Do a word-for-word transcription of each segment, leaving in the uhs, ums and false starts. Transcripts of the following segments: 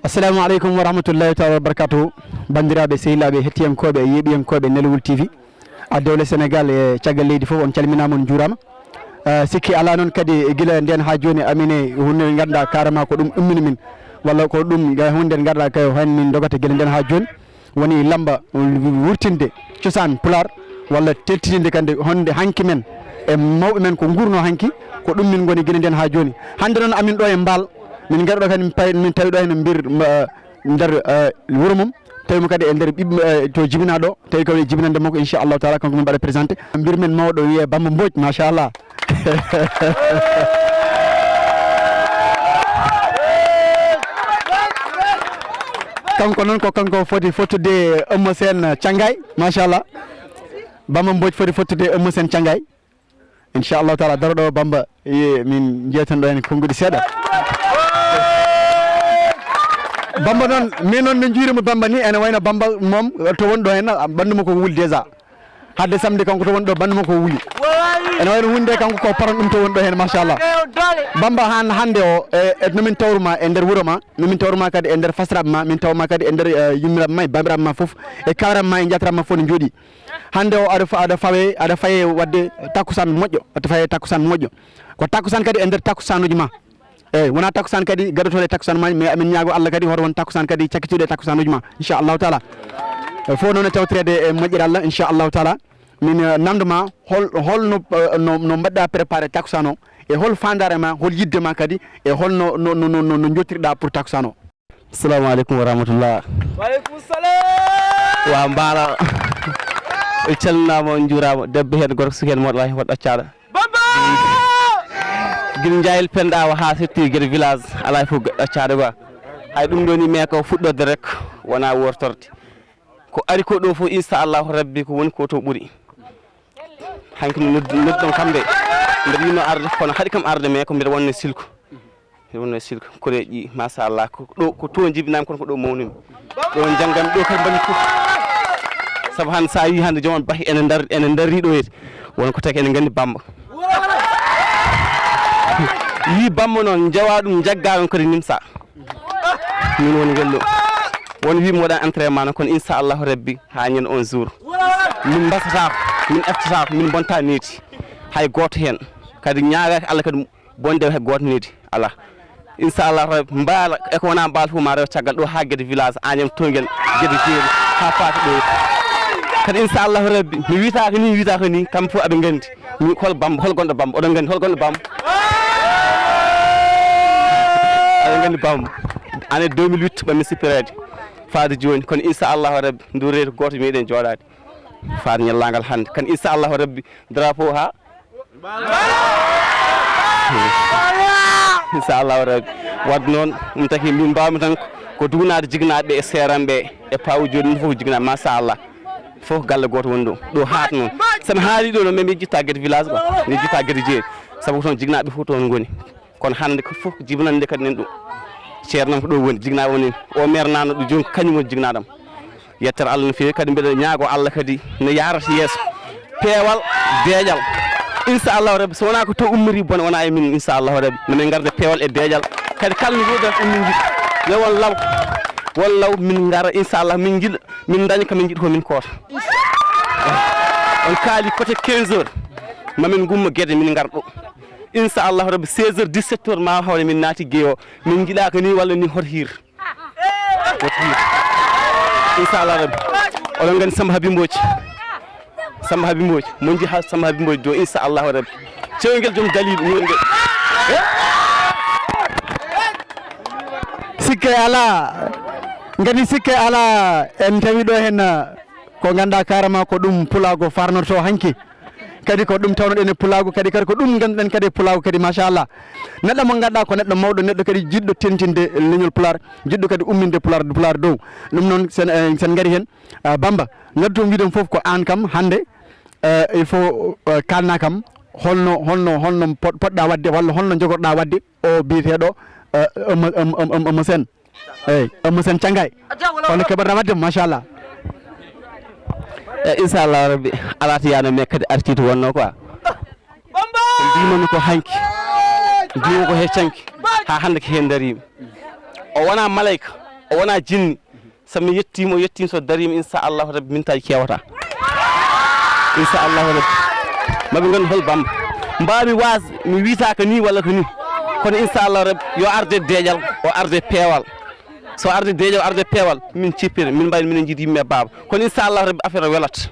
Assalamu aleykum wa rahmatullahi taala wa barakatuhu. Banndiraaɓe, sehilaaɓe, hettiyankooɓe e yeeɓiyankooɓe Nelwul T V, a dowle Sénégal e caggal leydi fof, on calminaama, on njuuraama. Eh, sikki alaa noon kadi, gila ndeen haa jooni, amin e huunde nde ngannduɗaa carrément ko ɗum ummini min, walla ko ɗum, eh, huunde nde ngannduɗaa ko heen min ndogata gila ndeen haa jooni. Woni lamba wurtinde cosaan Pulaar, walla teddininde kadi honde hanki men e mawɓe men ko nguurno hanki, ko ɗum min ngoni gila ndeen haa jooni. Hannde noon amin ɗo e Mbaal, min ngari ɗo kadi min pay-, min tawi ɗo heen mbir, ma, nder, eh, wuro mum, tawi mo kadi e nder ɓiɓɓe, eh, to jibinaa ɗo, tawi ko e jibinande makko, inchallahu taala, kanko min mbaɗa présenté. Mbir men mawɗo wiyee Bamba Mbodj, machallah. Kanko noon ko kanko foti fottude Eumeu Sène Thiangaye, machallah. Bamba Mbodj foti fottude Eumeu Sène Thiangaye. Inchallahu taala, daro ɗo Bamba, ye min jeetan ɗo heen konnguɗi seeɗa. Bamba noon, min noon min njuurima Bamba ni, ene wayno Bamba moom to woni ɗo heen, ɓanndu makko ko wuli déjà. Hadde samedi kanko to woni ɗo, ɓanndu makko ko wuli. Ene wayno hunde kanko ko paron ɗum to woni ɗo heen, machallah. Bamba han hannde o, e, e no min tawruma e nder wuro ma, no min tawruma kadi e nder fasiraɓe ma, min tawma kadi e nder, e, yummiraaɓe ma, e baabiraaɓe ma fof, e kawraaɓe ma, e jaatiraɓe ma fof no njooɗi. Hannde o aɗa fa-, aɗa fawe, aɗa faye waɗde takkusaan moƴƴo, aɗa faye takkusaan moƴƴo. Ko takkusaan kadi e nder takkusaanuuji ma. Eeyi, wonaa takkusaan kadi gadotooɗo e takkusaan ma, mais amin ñaago Allah kadi hoto won takkusaan kadi cakkitiiɗo e takkusaanuuji ma, inchallahu taala. E fof noon e tawtoreede e moƴƴere Allah, inchallahu taala. Min, eh, namndo ma hol, hol no, eh, no, no mbaɗɗa préparé takkusaan o, e hol faandaare ma, hol yiɗde ma kadi, e hol no, no, no, no, no, no njottirɗa pour takkusaan o. Assalamu aleykum wa rahmatullah. Wa aleykum salam. Wa Mbaala. On calminaama, on njuuraama. Debbo heen, gorko, suka heen, mawɗo alaa heen fotɗo ɗaccaɗo. Bamba! Gila Njaayel penɗaawa haa setti Gede village, alaa fof ɗaccaɗo quoi. Hay ɗum ɗo ni, mais ko fuɗɗorde rek, wonaa wortorde. Ko ari ko ɗo fof, inchallahu rabbi, ko woni ko to ɓuri. Hanki no noddi-, noddi ɗon kamɓe. Mbeɗa yiɗno arde, kono haɗi kam arde, mais ko mbeɗa wonno silko. Mbeɗa wonno silko. Koreeji, machallah, ko ɗo, ko to jibinami, kono ko ɗo mawnimi. Ɗo janngami, ɗo kadi mbaɗmi fof. Sabu hannde sa yi hannde joom on bahi ene ndar-, ene ndarri ɗo yeeti. Won ko taki ene nganndi Bamba. Yi Bamba noon, njawa ɗum, njagga ɗum kadi nimsa. Min woni ngelɗo. Won wi mi waɗan entraînement noon, kono inchallahu rabbi, haa ñande on jour. Min mbasataako, min eftotaako, min mbonta needi. Hay gooto heen. Kadi ñaagaaki Allah kadi bonde hay gooto needi. Alaa. Inchallahu rabbi, Mbaala, e ko wonaa Mbaala fof ma rew caggal ɗo haa Gede village, Agnam, Tongel, Gede Jeeri, haa faati ɗo. Kadi inchallahu rabbi, mi wiyetaako ni, mi wiyetaako ni, kamɓe fof aɓe nganndi. Mi, hol Bamba, hol gonɗo Bamba? Oɗon nganndi hol gonɗo Bamba? Aɗa nganndi Bamba. Année deux mille huit ɓammi sippireede. Faade jooni, kono inchallahu rabbi, ndu reeto gooto meɗen jooɗaade. Faade ñallaagal hannde. Kono inchallahu rabbi, drapeau haa. Inchallahu rabbi. Wadde noon, ɗum taki min mbaawmi tan ko duwanaade jignaɓe e seeranɓe e pawu jooni ɗum fof ko jignaɓe, machallah. Fof galle gooto woni ɗo. Ɗo haat noon. So mi haali ɗo noon, min mi jitta Gede village quoi. Mi jitta Gede Jeeri. Sabu ko toon jignaɓe fof toon ngoni. Kono hannde ko fof jibinande kadi nen ɗum. Ceernam ko ɗo woni, jignaɓe woni. O maire nano ɗo jooni ko kañum woni jignaɗam. Yettere Allah no feewi, kadi mbeɗa ñaago Allah kadi no yaarata yeeso. Peewal, deeƴal. Inchallahu rabbi, so wonaa ko to ummori bone, wonaa e min, inchallahu rabbi. No min ngarda peewal e deeƴal. Kadi kala no wiɗon ɗum min njiɗi. Yo won law. Won law min ngara, inchallah, min njiɗa, min daña ko min njiɗi ko min koota. On kaali côté quinze heures. Ma min ngummo Gede, min ngar ɗo. Inchallahu rabbi, seize heures, dix-sept heures ma hawre min naati geewo. Min njiɗa ko ni walla ni hoto hiir. Hoto hiir. Inchallah rabbi. Oɗon nganndi Samba Habi Mbodj. Samba Habi Mbodj. Mon njiha Samba Habi Mbodj do, inchallah rabbi. Cewngel joom dalilu, min nde. Sikke alaa. Ngati sikke alaa. En tawi ɗo heen, ko ngannduɗaa carrément ko ɗum pulaagu farnorto hanki. Kadi ko ɗum tawnoɗen e pulaagu, kadi, kadi ko ɗum ngannduɗen kadi e pulaagu kadi, machallah. Neɗɗo mo ngannduɗaa ko neɗɗo mawɗo, neɗɗo kadi jiɗɗo tentinde leñol Pulaar, jiɗɗo kadi umminde Pulaar, Pulaar dow. Ɗum noon, sen, eh, sen ngari heen, ah, Bamba, ngaddu toon mbiɗen fof ko aan kam hannde, eh, il faut, eh, kaalna kam holno, holno, holno pot-, potɗa waɗde walla holno jogorɗa waɗde o biyeteeɗo, eh, Eumeu-, Eumeu-, Eumeu-, Eumeu Sène. Eeyi, Eumeu Sène Thiangaye. Holno keɓorɗa waɗde mo, machallah. E, inchallahu rabbi, alaa to yaano, mais kadi artii to wonnoo quoi. Ko mbimami ko hanki, mbimo ko he canki, haa hannde ko heen dariimi. O wonaa malayka, o wonaa jinni. So mi yettiima, o yettiima, so dariima, inchallahu rabbi, mintaaji kewataa. Inchallahu rabbi, maɓe nganndu hol Bamba. Mbaami waas, mi wiytaaka ni walla ko ni. Kono inchallahu rabbi, yo arde deeƴal, o arde peewal. So arde deeƴal, arde peewal, min cippira, min mbayni, minen njiidi yimɓe baaba. Kono inchallahu rabbi, affaire o welat.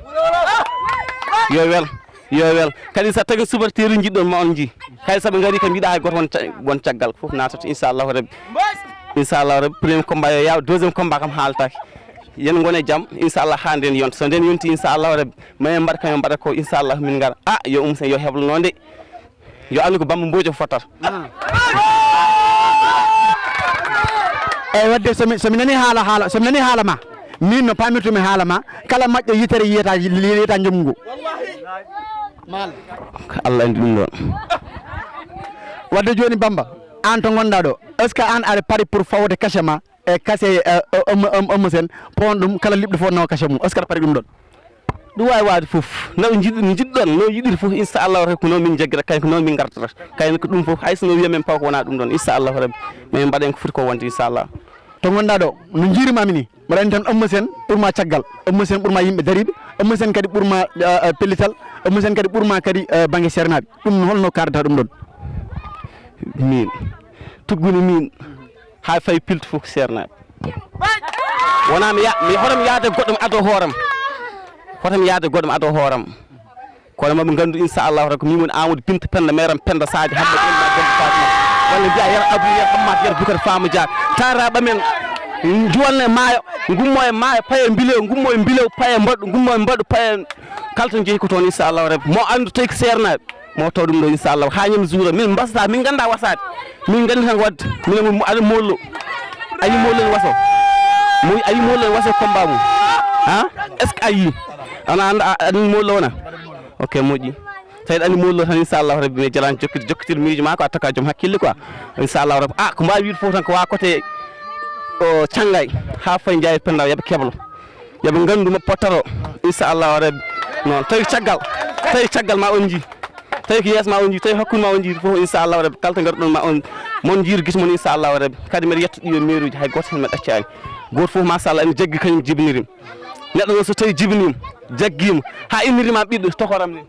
Yo wel, yo wel. Kadi so tagi subalteeru njiɗɗon ma on njii. Kadi so ɓe ngari kam, yiɗa hay gooto won ca-, won caggal, fof naatata, inchallahu rabbi. Inchallahu rabbi, premier combat yo yaaw, deuxième combat kam haaltaaki. Yen ngone jam, inchallah, haa nden yonta. So nden yonti, inchallahu rabbi, ma en mbaɗ kam, en mbaɗa ko, inchallah, min ngara. Ah, yo Oumou Sène, yo heblo noon de. Yo anndu ko Bamba Mbodj o fottata. Eyyi, wadde so mi, so mi nani haala, haala, so mi nani haala ma, min no paamirtumi haala ma, kala maƴƴo yitere yiyata, yiyata njomgu ngu. Ko Allah anndi ɗum ɗon. Wadde jooni Bamba, aan to ngonɗaa ɗo, est-ce que aan aɗa pari pour fawde cachet ma e cachet, eh, Eumeu, Eumeu, Eumeu Sène, poon ɗum kala liɓɗo fof nawa cachet mum, est-ce que aɗa pari ɗum ɗon? Ɗum waawi waawde fof. No njiɗ-, njiɗɗon, no yiɗiri fof, inchallahu rabbi, ko noon min njaggira, kañ ko noon min ngartata. Kañ ko ɗum fof, hay so no wiya men paw ko wonaa ɗum ɗon, inchallahu rabbi. Min mbaɗen ko foti ko wonde, inchallah. To ngonɗaa ɗo, no njiirmaami ni, mbaɗa anndi tan Eumeu Sène ɓurma caggal, Eumeu Sène ɓurma yimɓe dariiɓe, Eumeu Sène kadi ɓurma, eh, eh, pellital, Eumeu Sène kadi ɓurma kadi, eh, bannge seernaaɓe. Ɗum no holno kaardata ɗum ɗon? Min, tugguni min, haa fayi pilti fof ko seernaaɓe. Wonaa mi ya-, mi hoto mi yaade goɗɗo mi adoo hooram. Hoto mi yaade goɗɗo mi adoo hooram. Kono maɓe nganndu, inchallahu rabbi, ko min woni Amadou Binta Penda, meram Penda Sadio, Hamma Elma, Demba Fatima. Walla mbiya Yero Abou, Yero Hammat, Yero Bukar Fama Dia. Taaraaɓe men, njuwalne maayo, ngummo e maayo, paye mbilew, ngummo e mbilew, paye mbaɗɗu, ngummo e mbaɗɗu, paye kala to jeeyi ko toon, inchallahu rabbi. Mo anndu tawi ko seernaaɓe. Mo taw ɗum ɗo, inchallah, haa ñande jour o, min mbasata, min ngannda wasaade. Min nganndi tan waɗde, minen mo aɗa mollo. A yi mollo ne waso? Mo a yi mollo ne waso combat mum? Ha? Est-ce que a yi? Ana annda, a, a, anndi mollo wona? Ok, moƴƴi. Tawi aɗa anndi mollo tan, inchallah rabbi, mi jalan jokkit-, jokkitir miijo ma ko a taka joom hakkille quoi. Inchallah rabbi. Ah, ko mbaawi wiide fof tan ko wa côté o Cangay, haa fayi Njaay Penda, yaɓe keblo. Yo ɓe nganndu mo pottaro, inchallahu rabbi. Noon, tawi caggal, tawi caggal ma on njii. Tawi ko yeeso ma on njii, tawi hakkunde ma on njii fof, inchallahu rabbi. Kala to ngarɗon ma on, mon njiiru gite mon, inchallahu rabbi. Kadi mbeɗa yetta ɗiɗo meeruuji, hay gooto heen mi ɗaccaani. Gooto fof, machallah, ene jaggi kañum jibinirim. Neɗɗo noon so tawi jibiniima, jaggiima, haa inniri ma ɓiɗɗo, tokoram ni.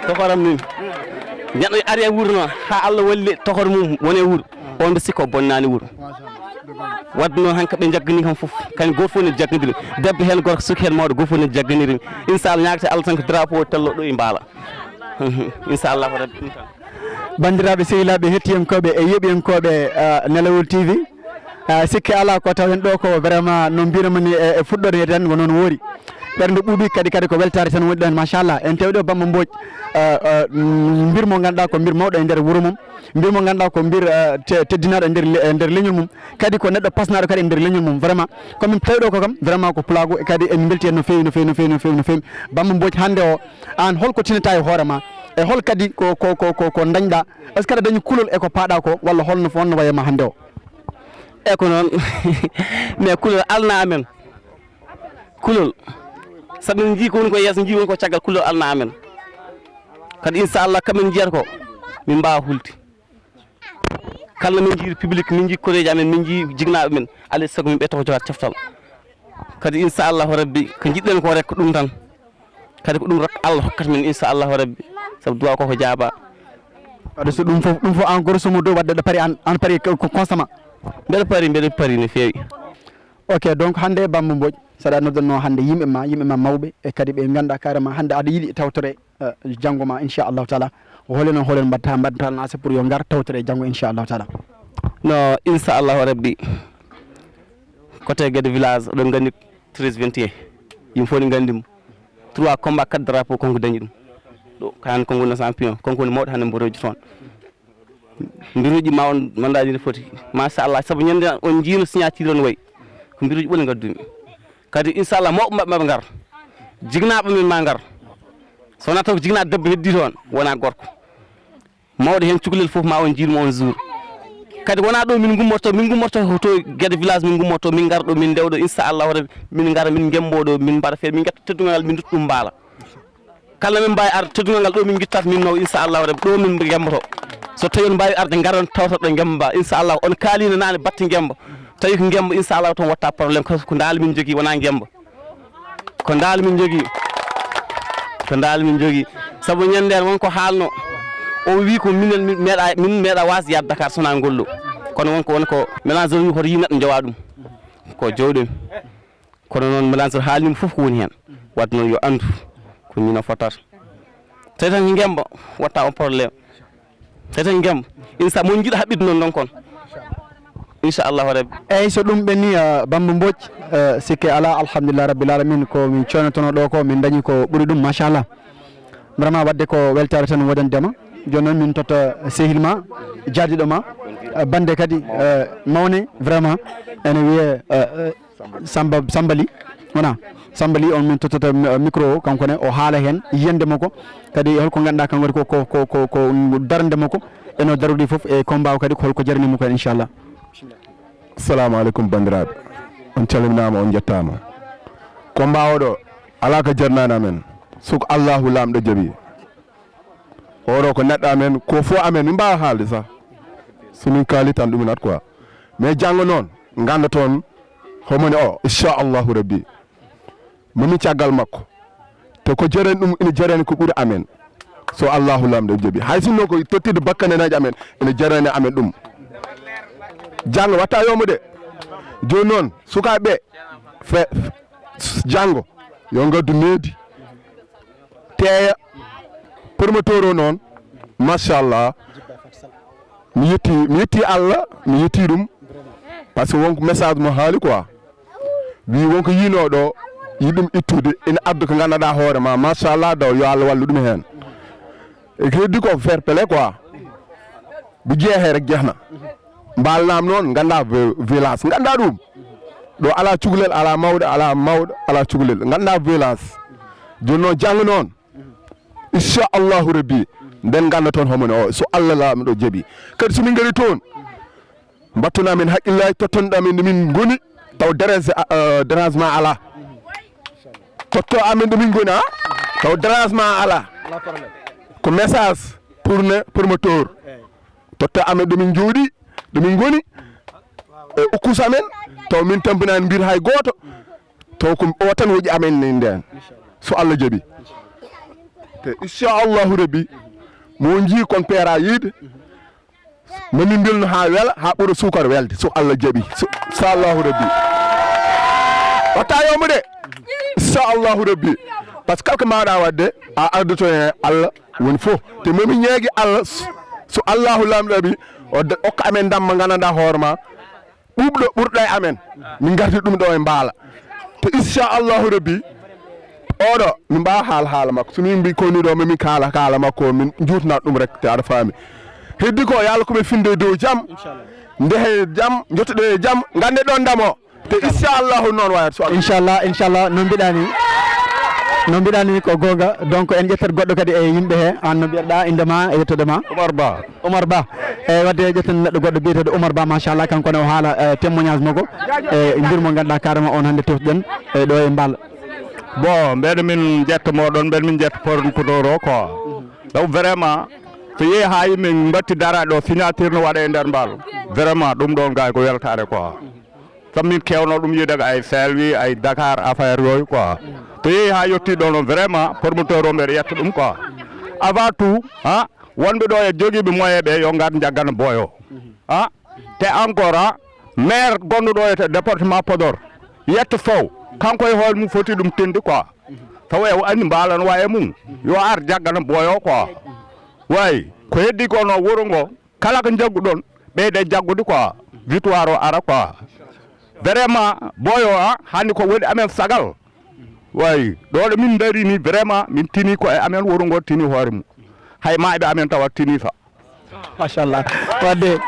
Tokoram ni. Neɗɗo ari e wuro noon, haa Allah walli tokor mum woni e wuro. On mbi sikko bonnaani wuro. Wadde noon han ko ɓe jaggani kam fof. Kañ gooto fof ne jagganiri. Debbo heen, gorko, suka heen, mawɗo, gooto fof ne jagganiri. Inchallah, ñaagata Allah tan ko drapeau o tello ɗo e Mbaala. Inchallahu rabbi, ɗum tan. Banndiraaɓe sehilaaɓe, hettiyankooɓe e yeeɓiyankooɓe, ah, Nelawol T V, ah, sikke alaa ko tawen ɗo ko vraiment no mbirumi ni e, e fuɗɗoode he tan ko noon woori. Ɓernde ɓuuɓi kadi, kadi ko weltaare tan woni ɗon, machallah. En tawii ɗo Bamba Mbodj, ah, ah, mm, mbir mo ngannduɗaa ko mbir mawɗo e nder wuro mum, mbir mo ngannduɗaa ko mbir, ah, te-, teddinaaɗo e nder le-, e nder leñol mum, kadi ko neɗɗo pasnaaɗo kadi e nder leñol mum. Vraiment, ko min tawi ɗo ko kam, vraiment ko pulaagu, e kadi en mbelti heen no feewi, no feewi, no feewi, no feewi, no feewi. Bamba Mbodj, hannde o, aan holko tinata e hoore ma? E hol kadi ko, ko, ko, ko, ko ndañɗaa? Est-ce que aɗa dañi kulol e ko paaɗaa ko, walla holno, honno wayi e ma hannde o? E ko noon, mais kulol alna amen. Kulol. Sabu min njii ko woni ko yeeso, njii woni ko caggal, kulol alna amen. Kadi inchallah, kamin njiyata ko, min mbaawa hulde. Kala min njii public, min njii koreeji amen, min njii jignaaɓe men, alaa e sago min ɓe taw jogaade coftal. Kadi inchallahu rabbi, ko njiɗɗen ko rek ko ɗum tan. Kadi ko ɗum rek Allah hokkata min, inchallahu rabbi. Sabu duwaa ko ko jaaba. Wadde so ɗum fof, ɗum fof en grosso modo, wadde aɗa pari, an, an pari ko, ko constamment? Mbeɗa pari, mbeɗa pari no feewi. Ok, donc hannde Bamba Mbodj, saɗa noddanno hannde yimɓe ma, yimɓe ma mawɓe, e kadi ɓe ngannduɗaa carrément hannde aɗa yiɗi tawtore, eh, janngo ma, inchallahu taala. Hol en, hol en mbaɗata, mbaɗata lancé pour yo ngar tawtore janngo, inchallahu taala? No, inchallahu rabbi. Côté Guédé village, oɗon nganndi treize vingt et un. Yimɓe fof ne nganndi mo. Trois combats, quatre drapeaux, kanko dañi ɗum. Ɗo, ko hannde kanko woni champion, kanko woni mawɗo hannde mboɗo toon. Mbiruuji ma on, mandaji ne foti. Machallah, sabu ñande on njiino signature on wayi. Ko mbiruuji ɓuri ngaddumi. Kadi inchallah, mawɓe maɓɓe maɓe ngar. Jignaaɓe men ma ngar. So wonaa taw ko jignaaɗo debbo heddi toon, wonaa gorko. Mawɗo heen cukalel fof ma on njiin mo on jour. Kadi wonaa ɗo min ngummorto, min ngummorto ko to Gede village min ngummorto, min ngara ɗo, min ndewɗo, inchallahu rabi, min ngara, min ngembo ɗo, min mbaɗa feere, min ngetta teddungal ngal, min nduttu ɗum mbaala. Kala min mbaawi arde teddungal ngal ɗo min ngittata min naw, inchallahu rabi, ɗo min ngemboto. So tawi on mbaawi arde, ngaron tawta ɗo ngemba, inchallahu. On kaalino naane batte ngemba. Tawi ko ngemba, inchallahu, toon watta problème, parce que ko ndaali min jogii, wonaa ngemba. Ko ndaali min jogii. Ko ndaali min jogii. Sabu ñande won ko haalno. O wi ko minen min meeɗa, min meeɗa waas yaade Dakar sona ngol ɗo. Kono won ko, won ko ménageur wi hoto yi neɗɗo njowa ɗum. Ko jowɗen. Kono noon ménageur haalnima fof ko woni heen. Wadde noon yo anndu ko ni no fotata. Tawi tan ko ngemba, watta on problème. Tawi tan ko ngemba. Insa mo jiɗa haɓɓiɗe noon ɗon kon. Inchallahu rabbi. Eyyi, so ɗum ɓenni, uh, Bamba Mbodj, uh, sikke ala, alhamdulillah rabbil alamin, ko min coynotono ɗo ko, min dañi ko ɓuri ɗum, machallah. Vraiment wadde ko weltare tan wodandema. Jooni noon min totta sehil ma, jaadiɗo ma, uh, bande kadi, uh, mawne, vraiment, ene wiye, uh, uh, Samba, Samba Ly, wona? Samba Ly on min tottata mi-, micro o, kanko ne o haala heen yiyannde makko, kadi holko ngannduɗaa kanko kadi ko, ko, ko, ko, ko darnde makko, eno darodi fof e combat o kadi ko holko jarani mo kadi, inchallah. Assalamu aleykum banndiraaɓe. On calminaama, on njettaama. Combat oɗo alaa ko jarnaani amen. So ko Allahu Laamɗo jaɓi. Oɗo ko neɗɗo amen, ko fof amen, min mbaawa haalde sah. So min kaali tan ɗum nat quoi. Mais janngo noon, ngannda toon, homoni o, inchallahu rabbi. Mami caggal makko. Te ko jarani ɗum, ina jarani ko ɓuri amen. So Allahu Laamɗo jaɓi. Hay sinno ko tottirde bakkanenaji amen, ina jarani amen ɗum. Janngo watta yomude. Jooni noon, sukaaɓe ɓe, fe-, janngo, yo ngaddu needi. Teeya, promoteur o noon, machallah. Mi yetti, mi yetti Allah, mi yetti ɗum. Parce que wonko message mo haali quoi. Wi wonko yino ɗo, yi ɗum ittude, ina adda ko ngannduɗaa hoore ma, machallah, daw, yo Allah wallu ɗum heen. E ko heddi ko fair play quoi. Ɓe jeehe rek jeehna. Mbaalnam noon, ngannda vi-, violence, ngannda ɗum. Ɗo ala cukalel, ala mawɗo, ala mawɗo, ala cukalel. Ngannda violence. Jooni noon, janngo noon, inchallahu rabbi, nden ngannda toon homoni o, so Allah Laamɗo jaɓi. Kadi so min ngari toon, mbatton amen haqqillaaji, totton amen ɗo min ngoni, taw dérange-, euh, dérangement alaa. Totto amen ɗo min ngoni, a? Taw dérangement alaa. Ko message pour ne promoteur. Totto amen ɗo min njooɗi, ɗo min ngoni, e ukkus amen, taw min tampinaani mbir hay gooto. Taw ko o tan woƴi amen ni ndeen. So Allah jaɓi. Te inchallahu rabbi, mo jii kon peera yiide. Mami mbelno haa wela, haa ɓura suukara welde, so Allah jaɓi. So, so Allahu rabbi. Watta yomude. So Allahu rabbi. Par ce que kala ko mbaawɗa waɗde, a ardoto e Allah woni fof. Te mami ñeegi Allah, so, so Allahu Laamɗo jaɓi, o d-, okka amen ndam mo nganndanɗaa hoore ma. Ɓuuɓɗo ɓurɗo e amen, min ngardi ɗum ɗo e mbaala. Te inchallahu rabbi, oɗo, min mbaawa haala haala makko. So min mbi koni ɗo, min kaala kaala makko, min njuutna ɗum rek, te aɗa faami. Heddi ko, yo Allah ko ɓe finde e dow jam. Ndehe jam, njottoɗe e jam, ngannde ɗon ndamo. Te inchallahu noon wayata, so Allah. Inchallah, inchallah, no mbiɗa ni. No mbiɗa ni ko goonga. Donc, en ƴettat goɗɗo kadi e yimɓe he. Aan no mbiyeɗaa innde ma e yettude ma? Oumar Ba. Oumar Ba. E wadde ƴetten neɗɗo goɗɗo biyeteeɗo Oumar Ba, machallah, kanko ne o haala, eh, témoignage makko. E mbir mo ngannduɗaa carrément on hannde tewtuɗen, e ɗo e Mbal. Bon, mbeɗa min jetta moɗon, mbeɗa min jetta pornpudor o quoi. Donc vraiment, so yehi haa yimɓe mbatti dara ɗo, signature no waɗa e nder Mbal. Vraiment, ɗum ɗon gay ko weltaare quoi. Sabu min kewno ɗum yiide ko ay Saint-Louis, ay Dakar, affaire yooyu quoi. To yehi haa yetti ɗo noon, vraiment, promoteur o mbeɗa yetta ɗum quoi. Avant tout, ha, wonɓe ɗo e jogiiɓe moyen ɓe yo ngar njaggana boyo. Ha, te encore, ha, maire gonɗo ɗo e département Podor, yetta Sow, kanko e hoore mum foti ɗum tinde quoi. Tawa e o anndi mbaalan wa e mum, yo ar jaggana boyo quoi. Way, ko heddi ko no wuro ngo, kala ko njagguɗon, ɓeyde jaggude quoi, victoire o ara quoi. Vraiment, boyo, a, hannde ko woni amen sagal. Way, ɗo ɗo min dari ni, vraiment, min tini ko e amen wuro ngo tini hoore mum. Hay maayɓe amen tawa tini sa. Machallah. Wadde,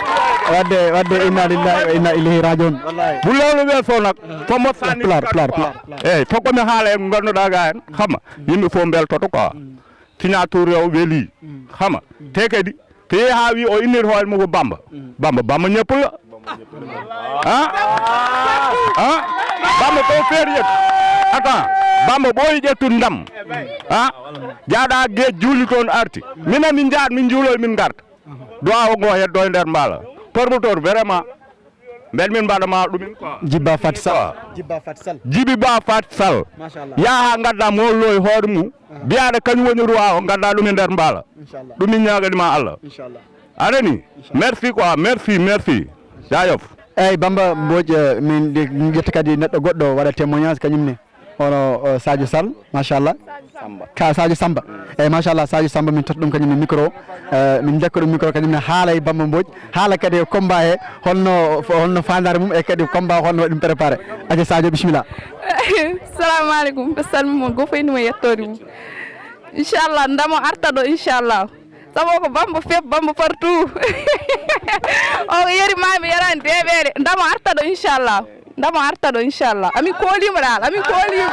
wadde, wadde, inna lillahi wa inna ilayhi rajiun. Wallahi. Bullawlo ɓe so nak, fo mo sani Pulaar, Pulaar, Pulaar. Eyyi, to ko mi haala en ngannduɗaa ga en, xama, yimɓe fof mbeltoto quoi. Signature o weli, xama. Te kadi, So yehi haa wi o innir hoore mum ko Bamba. Bamba, Bamba ñëpp la. Ah? Ah? Bamba ko feeri ƴettu. Attends. Bamba ɓooyi ƴettude ndam. Ah? Jaaɗa geej juuli toon arti. Minen min njahat min njuuloy min ngarta. Duwaawu ngo heddo e nder mbaala. Promoteur vraiment. Mbeɗa min mbaɗa ma ɗumin quoi. Jibba Fat Sall. Jibba Fat Sall. Jibi Ba Fat Sall. Machallah. Yaha ngadda mo loy hoore mum. Biyaɗa kañum woni roi o ngadda ɗum e nder mbaala. Inchallah. Ɗum min ñaagani ma Allah. Inchallah. A nani? Merci quoi, merci, merci. Jaajëf. Eyyi Bamba Mbodj, eh, min de- min ƴetta kadi neɗɗo goɗɗo waɗa témoignage kañum ne. Hono eh, Sadio Sall, machallah. Ka Sadio Samba. Eyyi machallah Sadio Samba min totta ɗum kañum ne micro. Eh, min jokka ɗum micro kañum ne haala e Bamba Mbodj. Haala kadi e combat he holno holno fandare mum e kadi combat holno waɗi ɗum préparé. Aja Sadio bisimilla. Salamu aleykum, ɓe salmimo gofo indi mo yettode mum. Inchallah ndamo arta ɗo inchallah. Sabu ko Bamba fep, Bamba partout. O ko yeri mami yarani deɓere. Ndamo arta ɗo inchallah. Ndamo arta ɗo inchallah. Amin kolima dal, amin kolima.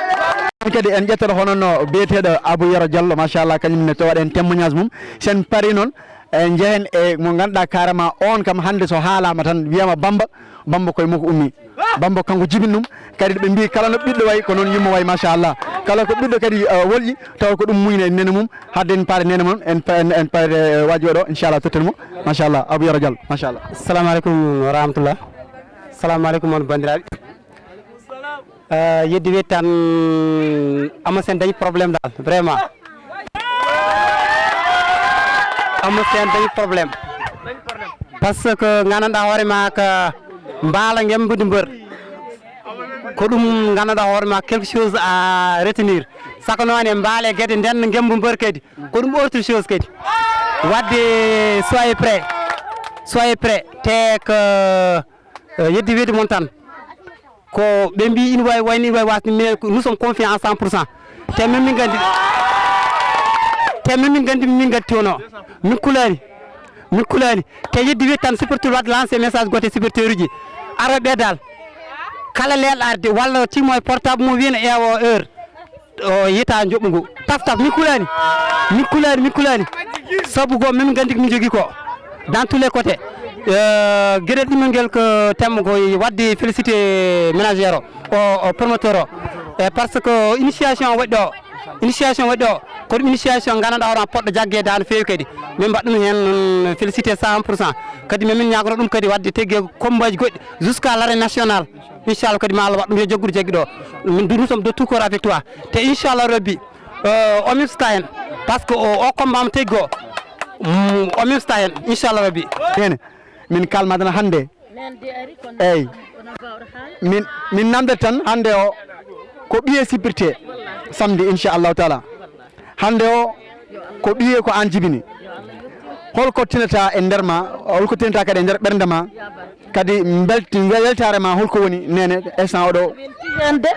Kadi en ƴettata hono no biyeteɗo Abou Yero Diallo machallah kañum ne to waɗen témoignage mum. Sen pari noon en njehen e mo ganduɗa carrément on kam hande so haalama tan wiyama Bamba. Bamba koye makko ummi. Bamba kanko jibini ɗum. Kadi ɓe mbi kala no ɓiɗɗo wayi ko noon yumma wayi machallah. Kala ko ɓiɗɗo kadi wolƴi tawa ko ɗum muyna e nene mum. Hadde en paare nene mon en en paare waji oɗo inchallah totten mo. Machallah Abou Yero Diallo machallah. Assalamu aleykum wa rahmatullah. Assalamu aleykum on bandiraɓe. Yeddi weeti tan. Ama sen dañi problème dal vraiment. Ama sen dañi problème. Par ce que gandanɗa hoorema ka mbaala gembude mbeur. Ko ɗum gandanɗa hoorema quelque chose à retenir. Saka noon e mbaale gueɗe nden gembu mbeur kadi ko ɗum autre chose kadi. Wadde soyez prêt. Soyez prêt te ko yeddi weeti mon tan. Ko ɓe mbi ina wawi wayno ina wawi wasde minen nous sommes confiant à cent pour cent. Te min min gandi. Te min min gandi min gatti wono. Min kulani. Min kulani. Te yeddi weeti tan supporteur wadde lancé message goto e supporteur uji. Ara ɓeydal. Kala leel arde walla timo e portable mum wina ewo heure. O yita joɓɓu ngu. Taf taf min kulani. Min kulani min kulani. Sabu go min gandi ko min jogui ko. Dans tous les côtés. Gueɗel ɗimel ngel ko temmo ko wadde félicité ménagère o o promoteur o. E par ce que initiation waɗi ɗo. Initiation waɗi ɗo. Ko ɗum initiation gandanɗa hoorema poɗɗo jagguede ha no fewi kadi. Min mbaɗ ɗum hen félicité cent pour cent. Kadi min ñagono ɗum kadi wadde tegge combat ji goɗɗi jusqu'à l'arène nationale. Inchallah kadi ma Allah waɗ ɗum yo jaggude jaggi ɗo. Min nous sommes de tout cœur avec toi. Te inchallah rabbi o mimsata hen. Par ce que o combat mo teggo o mimsata hen inchallah rabbi. Nene min kalma tan hande. Eyyi min min namdata tan hande o ko ɓiye sippirte. Samedi inchallahu taala. Hande o ko ɓiye ko an jibini. Holko tinata e nder ma holko tinata kadi e nder ɓernde ma? Kadi belti weltare ma holko woni nene instant oɗo? Hende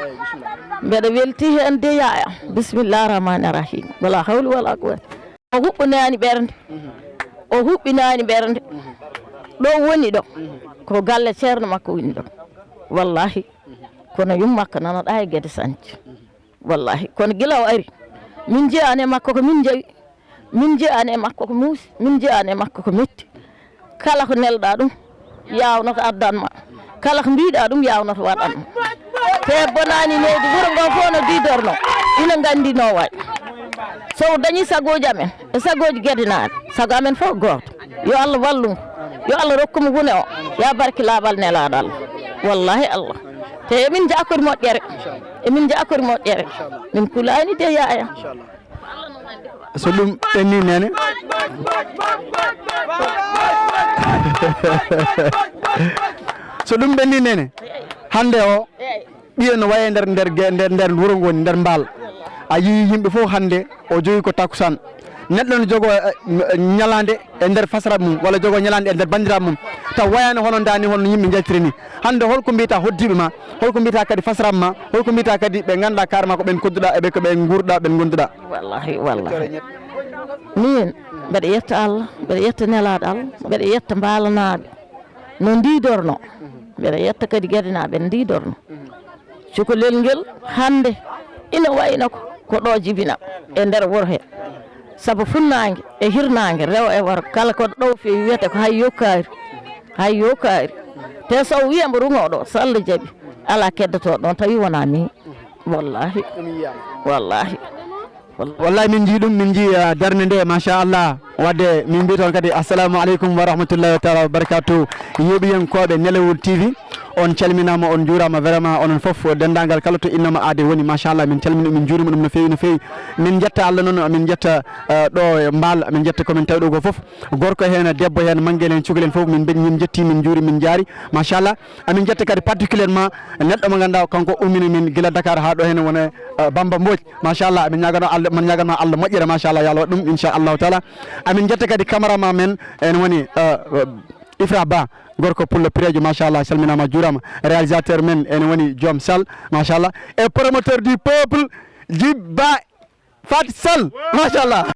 mbeɗa welti hende yaya. Bismillah rahmani rahim wala hawli wala quwwata. O huɓɓinani ɓernde. O huɓɓinani ɓernde. Ɗo woni ɗo ko galle ceerno makko woni ɗo. Wallahi kono yummakko nanoɗa e gueɗe sanji. Wallahi kono gila o ari min jiyani e makko ko min jawi. Min jiyani e makko ko muusi min jiyani e makko ko metti. Kala ko nelɗa ɗum yawnoto addanma. Kala ko mbiɗa ɗum yawnoto waɗanma. Te bonani neydi wuuro ngo fof no didorno ina gandino waɗi. So dañi sagoji amen e sagoji guedenaɓe sago amen fof goto. Yo Allah wallumo. Yo Allah rokkumo wune o ya barke laaɓal nelaɗo Allah. Wallahi Allah. Te emin jakori moƴƴere. Emin jakori moƴƴere. Min kulani de yaya. So ɗum ɓenni nene. So ɗum ɓenni nene hande o ɓiye no waye nder nder nder nder wuro ngo woni nder mbaal. A yii yimɓe fof hande o jogi ko takusan. Neɗɗo no jogo ñalande e nder fasaraɓe mum walla jogo ñalande e nder bandiraɓe mum taw wayani hono dani hono yimɓe jaltiri ni. Hande holko mbiyata hoddiɓe ma? Holko mbiyata kadi fasaraɓe ma? Holko mbiyata kadi ɓe ganduɗa karma ko ɓen kodduɗa eɓe ko ɓe gurɗa ɓen gonduɗa? Wallahi wallahi min mbeɗa yetta Allah mbeɗa yetta nelaɗo Allah mbeɗa yetta mbalanaɓe no didorno. Mbeɗa yetta kadi gueɗenaɓe no didorno. Cukalel ngel hande ina wayno ko ɗo jibina e nder wuuro he. Sabu funnaange e hirnaange, rewo e worgo, kala ko ɗo feewi wiyata ko hay yo kaari, hay yo kaari. Te so o wiya mbo ruŋo ɗo, so Allah jaɓi, alaa keddoto ɗon tawi wonaa ni. Wallahi. Wallahi. Wallahi min njii ɗum, min njii, ah, darnde nde, machallah. Wadde min mbii toon kadi assalamu aleykum wa rahmatullahi taala wa barakatuh. Yeeɓiyankooɓe Nollywood T V, on calminaama, on njuuraama vraiment, onon fof, denndaangal kala to innama aade woni, machallah, min calmini, min njuurima ɗum no feewi, no feewi. Min njetta Allah noon, min njetta, eh, ɗo e Mbaal, min njetta ko min tawi ɗo ko fof. Gorko heen, debbo heen, mannguel heen, cukalel heen fof, min mbe-, min njetti, min njuuri, min njaari, machallah. Amin njetta kadi particulièrement neɗɗo mo ngannduɗaa kanko ummini min gila Dakar haa ɗo heen woni, eh, Bamba Mbodj. Machallah, amin ñaagano Allah, min ñaagano Allah moƴƴere, machallah, yo Allah waɗ ɗum, inchallahu taala. Amin njetta kadi cameraman men, en woni, eh, Ifra Ba, gorko pullo pireejo, machallah, salminaama, juuraama. Réalisateur men, en woni Joom Sall, machallah. Et promoteur du peuple, Djiba Fat Sall, machallah.